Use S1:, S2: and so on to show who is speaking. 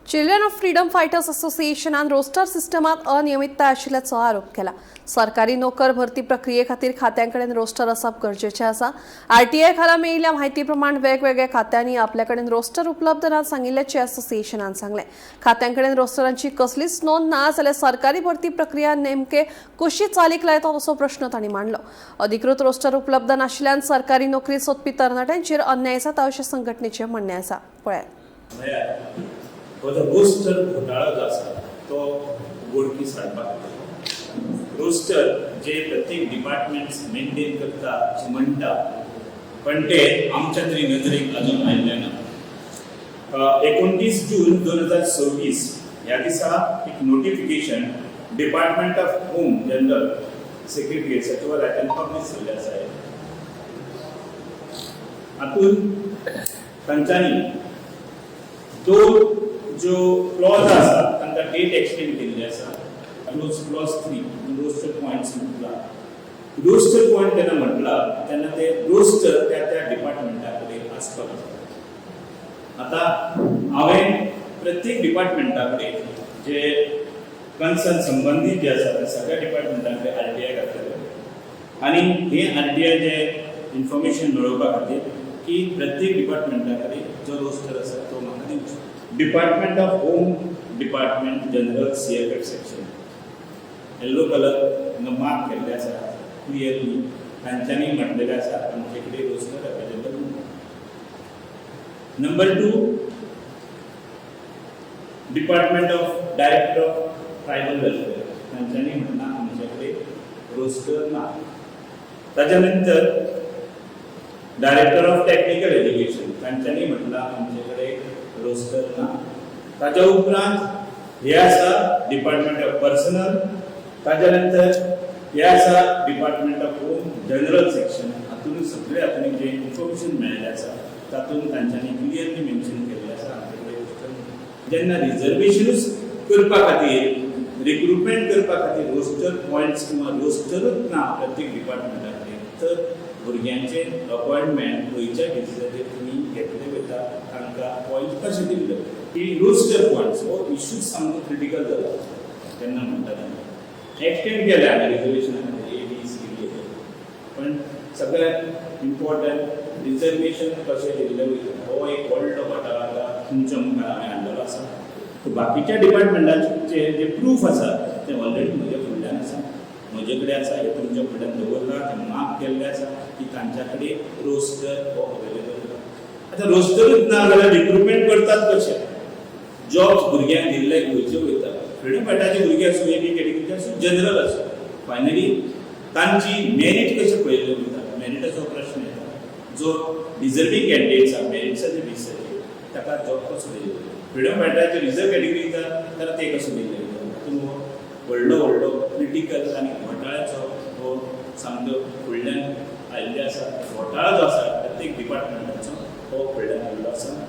S1: Children of freedom fighters असोसिएशनान roster सिस्टमात अनियमितता आशिल्ल्याचो आरोप केला. सरकारी नोकर भरती प्रक्रिये खातीर खात्यांकडेन रोस्टर आसप गरजेचें आसा. आरटीआय खाला मेळिल्ल्या म्हायती प्रमाण वेगवेगळ्या खात्यांनी आपल्याकडेन रोस्टर उपलब्ध ना सांगिल्ल्याचें असोसिएशनान सांगलें. खात्यांकडेन रोस्टरांची कसलीच नोंद ना जाल्यार सरकारी भरती प्रक्रिया नेमके कशी चालीक लायतात असो प्रश्न तांणी मांडलो. अधिकृत रोस्टर उपलब्ध नाशिल्ल्यान सरकारी नोकरी सोदपी तरणाट्यांचेर अन्याय जाता अशें संघटनेचें म्हणणें आसा. पळयात.
S2: म्हळ्यार हो जो रोस्टर घोटाळो जो आसा तो उगडकीस हाडपाक खातीर, रोस्टर जे प्रत्येक डिपार्टमेंट्स मेंटेन करता अशें म्हणटा, पण ते आमच्या तरी नदरेक अजून आयिल्लें ना. 29 जून 2026 ह्या दिसा एक notification Department of Home, General Secretary सचिवालयाच्यान पब्लीश जाल्लें आसा. हातूंत तांच्यांनी दोन ज्यो क्लॉज आसा तांकां डेट एक्सटेंड केल्ली आसा. क्लॉज 3, रोस्टर पॉयंट्स म्हटला. रोस्टर पॉयंट जेन्ना म्हटला तेन्ना ते रोस्टर त्या त्या डिपार्टमेंटा कडेन आसपाक जाय. आतां हांवें प्रत्येक डिपार्टमेंटा कडेन, जे कन्सर्न संबंदीत जे आसा त्या सगळ्या डिपार्टमेंटा कडेन आरटीआय घातलेले आनी हे आरटीआय जे इन्फॉर्मेशन मेळोवपा खातीर की प्रत्येक डिपार्टमेंटा कडेन जो रोस्टर आसा तो म्हाका दिवचो. Department of Home, Department General, CFF section, yellow colour हांगा मार्क केल्ले आसा. क्लियरली तांच्यांनी म्हटलेलें आसा, आमचे कडेन रोस्टर अवेलेबल ना. Number 2, Department of Director of Tribal Welfare, तांच्यांनी म्हणलां आमचे कडेन रोस्टर ना. ताच्या नंतर डायरेक्टर ऑफ टेक्निकल एज्युकेशन, तांच्यांनी म्हटलां आमचे कडेन रोस्टर ना. ताच्या उपरांत हे आसा डिपार्टमेंट ऑफ पर्सनल. ताच्या नंतर हे आसा Department of Home, General section. हातूंत सगळे हातूंत जे इन्फॉर्मेशन मेळिल्लें आसा तातूंत तांच्यांनी क्लियरली मेन्शन केल्लें आसा, आमचे कडेन रोस्टर ना. जेन्ना रिजर्वेशनूच करपा खातीर, रिक्रुटमेंट करपा खातीर रोस्टर पॉयंट्स किंवा रोस्टरूच ना प्रत्येक डिपार्टमेंटा कडेन, तर भुरग्यांचे अपॉयंटमेंट खंयच्या बेसिसाचेर तुमी घेतले वयता? तांकां पॉयंट कशे दिल्ले की रोस्टर पॉयंट्स हो इश्यूच सामको क्रिटिकल जाला. तेन्ना म्हणटा तेन्ना एक्सटेंड केले आमी रिजर्वेशना खातीर ए, बी, सी, डी, पण सगळ्यात इम्पॉर्टंट रिजर्वेशन कशें दिल्लें वयता हो एक व्हडलो घोटाळो आतां तुमच्या मुखार हांवें हाडलेलो आसा. सो बाकीच्या डिपार्टमेंटाचे जे प्रूफ आसा ते ऑलरेडी म्हज्या फुडल्यान आसा, म्हजे कडेन आसा. हे तुमच्या फुडल्यान दवरला, ते मार्क केल्ले आसा की तांच्या कडेन रोस्टर हो अवेलेबल ना. आतां रोस्टरूच ना जाल्यार रिक्रुटमेंट करतात कशे? जॉब्स भुरग्यांक दिल्ले खंयचे वयता? फ्रिडम फायटराचे भुरगे आसूं, ए, बी कॅटेगरीचे आसूं, जनरल आसूं, फायनली तांची मेरीट कशें पळयल्ले वयता? मेरिटाचो प्रश्न येता. जो डिजर्वींग कॅन्डिडेट्स आसा मेरिट्साच्या बेसिसाचेर ताका जॉब कसो दिले वयता? फ्रिडम फायटराचे रिजर्व कॅटेगरी दिता जाल्यार ते कसो दिल्ले वयता? तातूंत हो व्हडलो व्हडलो क्रिटिकल आनी घोटाळ्याचो हो सामको फुडल्यान आयिल्ले आसा. घोटाळो जो आसा प्रत्येक डिपार्टमेंटाचो हो फुडल्यान आयिल्लो आसा.